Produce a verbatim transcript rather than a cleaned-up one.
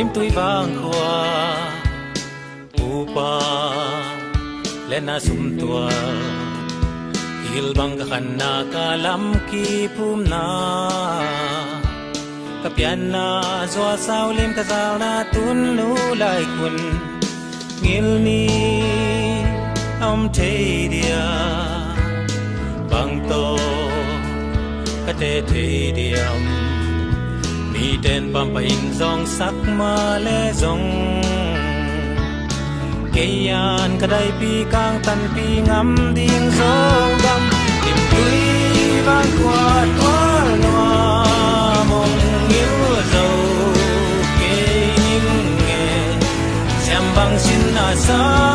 Limtui vangkhua, upa le na sumtual, kilbang ka khanna ka lam kipumna, ka pianna zuasau lim ka zauna tun nu lai kun, ngilni a om thei dia, bangto ka te thei diam, miten pampa in zong sak ma le zong, kei an ka daipi kang tanpi ngam ding zong gam, limtui vangkhua tual nuam ong ngil zo kei ning e, siam bang sin a sa